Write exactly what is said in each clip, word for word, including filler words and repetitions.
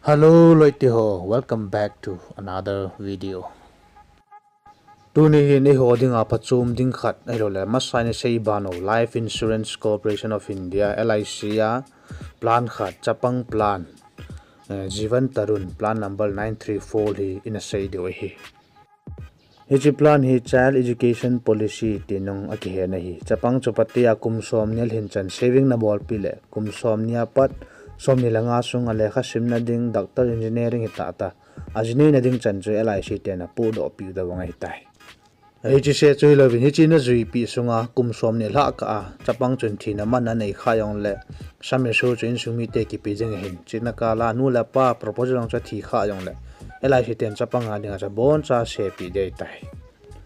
Hello loite ho, welcome back to another video. Tuni hin eiho dinga phachom ding khat, ahilouleh masa in isei ban u Life Insurance Corporation of India, L I C a plan khat, chapang plan, eh, Jeevan Tarun plan number nine three four hi ina sei diu ahi. Hiche plan hi Child Education Policy ti nung akihen ahi. Chapang chu pate a kum somni alhin chan saving nabolpeh le, kum somni apat somni le nga sunga lekha simna ding, doctor, engineering hita ta, ajinei na ding chan chu L I C ten apohdoh peh u tobang ahitai. Hiche se chu hilouvin, hiche najuipeh sunga kum somni lhah kah a chapang chun thina man anei kha jongle, sum assured chu insung mite kipe ding ahin, chuna kal a nu le pa proposal jong chu athi kha jongle, L I C ten chapang a dinga chu aboncha asepeh ding ahitai.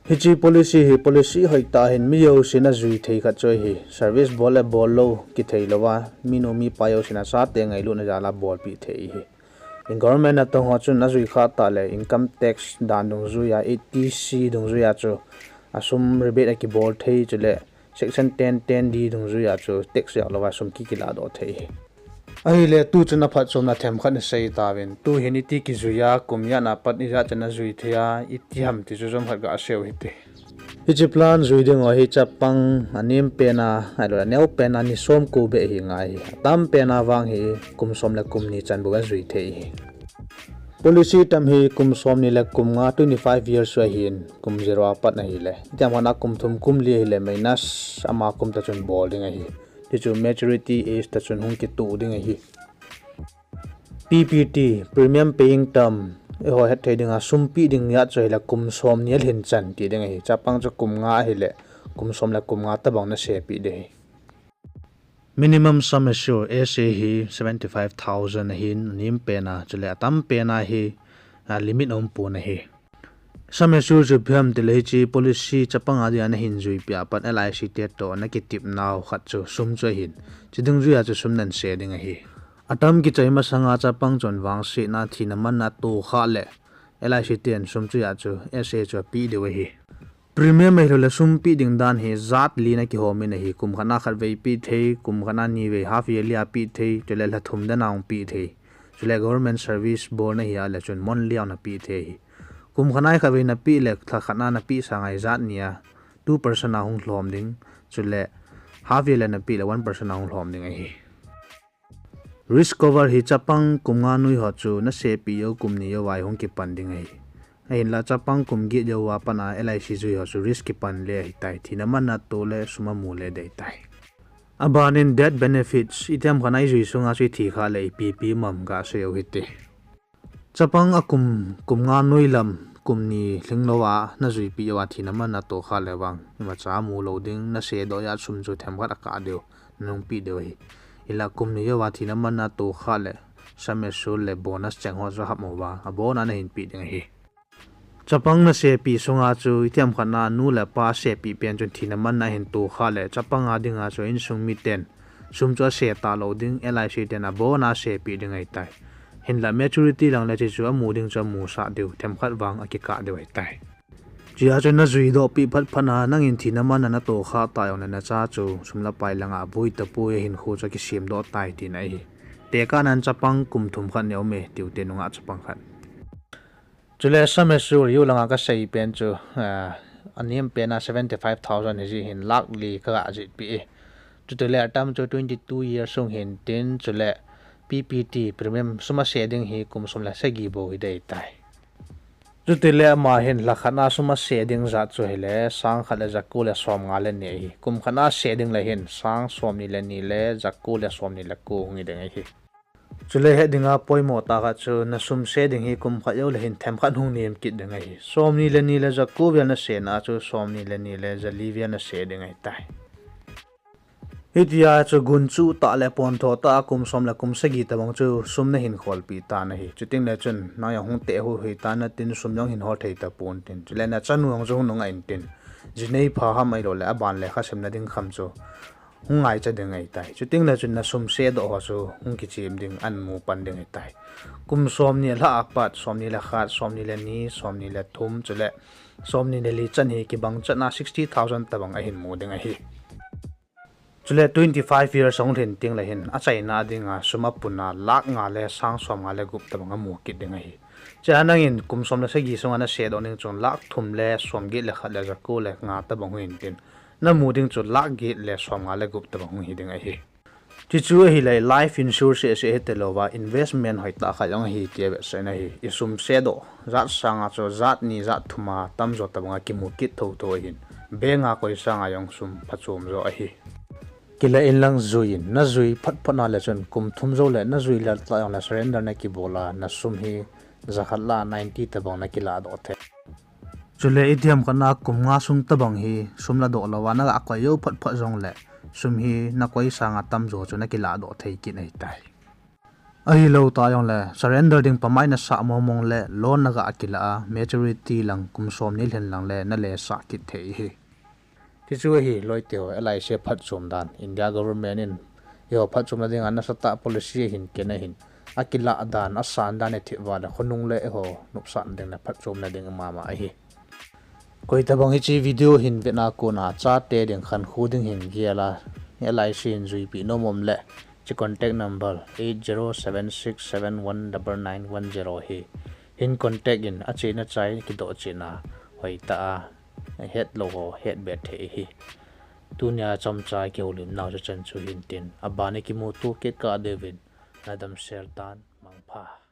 Hiche policy hi policy hoitah ahin, mi jousen ajui thei khat chu ahi. Service bol le bol lou kithei louva, minu mipa jousen achate ngailutna jal a bolpeh thei ahi. Government natong ho chun ajui kha tah le income tax dan dungjuia, eighty C dungjuia chu asum rebate akibol thei, chule section ten ten D dungjuia chu tax jao louva sum ki kiladoh thei ahi. Ahile tuchun aphatchomna themkhat isei tauvin. Tuhin iti kijuia, kum ijat na pat ijat chan ajui thei a, iti ham ti chu chomkhat gasei u hite. Hiche plan jui ding u hi chapang anem pen a, ahilouleh aneo pen a ni somko beh hi ngai ahi. Atam pen a vang hi kum som le kum ni chan bou ajui thei ahi. Policy term hi kum somni le kum nga, twenty five years chu ahin, kum zero apat ahile, itiam khat a kum thum kum li ahile minus ama kum tah chun bol ding ahi. Tichu maturity age tah chun hung kitoh ding ahi. P P T, premium paying term, eiho hetthei dinga sum peh ding ijat chu ahile kum somni alhin chan ti ding ahi. Chapang chu kum nga ahile, kum som le kum nga tobang nasepeh ding ahi. Minimum sum assured, S A hi seventy five thousand ahin, anem pen a, chule atam pen a hi, a, limit aumpon ahi. Sum assured chu ipi ham tile hiche policy chapang a dinga nahin juipeh a pat L I C te toh nakitep nau khat chu sum chu ahin, chudungjuia chu sum nasep ding ahi. Atam kichai masanga chapang chun vangsetna thina manna atoh kha le, L I C ten sum chuia chu S A chu apeh diu ahi. Premium ahilouleh sum peh ding dan hi jat li na kihom in ahi, kum khat a khatvei peh thei, kum khat a nivei half yearly a peh thei, chule lha thum dan a hung peh thei. Chule government service bol nahi a le chun monthly a napeh thei ahi. Kum khat a khatvei napeh le lha khat a napeh sanga ijat ni a two percent a hung lhom ding, chule half yearly napeh le one percent a hung lhom ding ahi. Risk cover hi chapang kum nga nui ho chu nasepeh jou kum ni jouva hung kipan ding ahi. Ahinla chapang kum get jouva pat a L I C jui ho chu risk kipan le ahitai, thina manna atoh le sum amu le ding ahitai. Abanin death benefits, itiam khat a ijui sunga chu ithi kha le ipi ipi um am gasei u hite. Chapang akum, kum nga nui lam, kum ni lhing louva najuipeh jouva thina manna atoh kha le vang, imacha amu lou ding, nasedoh ijat sum chu themkhat akah diu, nanungpeh diu ahi. Hinla kum ni jouva thina manna atoh kha le, sum assured le bonus cheng ho chu ahap uva, abona nahin peh ding ahi. Chapang nasepeh sunga chu itiam khat a nu le pa sepeh pen chun thina manna ahin toh kha le, chapang a dinga chu insung miten sum chu ase talou ding, L I C ten abona asepeh ding ahitai. Hinla maturity lang le hiche chu amu ding chu amusah diu, themkhat vang akikah diu ahitai. Chua chu najuidoh peh phatphat a, nangin thina manna natoh kha ta jongle nacha chu sum le pai langa aboi tapoi, ahinkho chu akisemdoh tai tina ahi. Tekahnan chapang kum thum khat nei ume, tiute nunga chapang khat. Chule sum assured jou langa kasei pen chu, ah, anem pen a seventy five thousand hijeh hin lakh li kaga jetpeh e. Chutile atam chu twenty two years sung hintin, chule P P T premium sum ase ding hi kum som le sagi bou hiding ahitai. Chutile ama hin lha khat a sum ase ding jat chu hile sang khat le jako le somnga le ni ahi. Kum khat a ase ding le hin sang somni le ni le jako le somni le ko hung hiding ahi. Chule het dinga poimo tah khat chu nasum se ding hi kum khat joule hin themkhat hung nem kit ding ahi. Somni le ni le jako vel nasena chu somni le ni le jali vel nase ding ahitai. Hitia chu gunchu tah le pontho tah a kum som le kum sagi tobang chu sum nahin kholpeh tan ahi. Chutengle chun nang jong hung tehhuhhoi tan natin, sum jong hin hol thei tapontin. Chule nachanu jong chu hung nungah intin. Jinei pha ham ahiloule aban lekha simna ding kham chu hung ngaicha ding ahitai. Chutengle chun nasum sedoh ho chu hung kichem ding, ahin mu pan ding ahitai. Kum somni alhah apat, somni le khat, somni le ni, somni le thum, chule somni le li chan hi kibang chatna sixty thousand tobang ahin mu ding ahi. Chule twenty five years ahung lhin teng le hin achaina dinga sum apuna lakh nga le sang som nga le gup tabang amu kit ding ahi. Chea nangin kum som le sagi sunga naseidoh ning chun lakh thum le som get le khat le jako le nga tabang hung hin tin, namu ding chu lakh get le som nga le gup tabang hung hi ding ahi. Chuchu ahile life insurance seh seh hite louva investment hoitah khat jong ahi tia vetsahna ahi. Isum seidoh jat sanga chu jat ni jat thuma tamjo tabanga kimu kit thotho ahin, bank a koi sanga jong sum phachom jo ahi. Kila inlang juiyin, najui phatphat na le chun kum thum jou le najui lel tah jongle surrender nakibol a, nasum hi jakhat lah a ninety tabang nakilahdoh thei. Chule itiham khat na kum nga sung tabang hi sum ladoh louva naga koi jou phatphat jongle sum hi nakoi sanga tamjo chu nakilahdoh thei kit ahitai. Ahilou tah jongle surrender ding pamai nasah mongmong le loan naga kilah a maturity lang kum somni lhin lang le nalesah kit thei ahi. Tichu ahi loiteho, LIC phatchom dan India government in eiho phatchomna dinga nasatah policy ahin ken ahin, akilah dan asan dan ithip uva le khonung le eiho nopsahna ding le phatchomna ding mama ahi. Koitabang hiche video hin vetna kona chate ding khankho ding hin gel a, LIC hin juipeh nom um le, hiche contact number eight zero seven six seven one double nine one zero hi hin contact in achena chai kidoh chena hoitah a hetlou ho hetbe thei ahi. Tunia chomcha kihoulimnau chu chan chu hin tin, abana kimuto kit kah diuvin nadamsel tan, mangpha.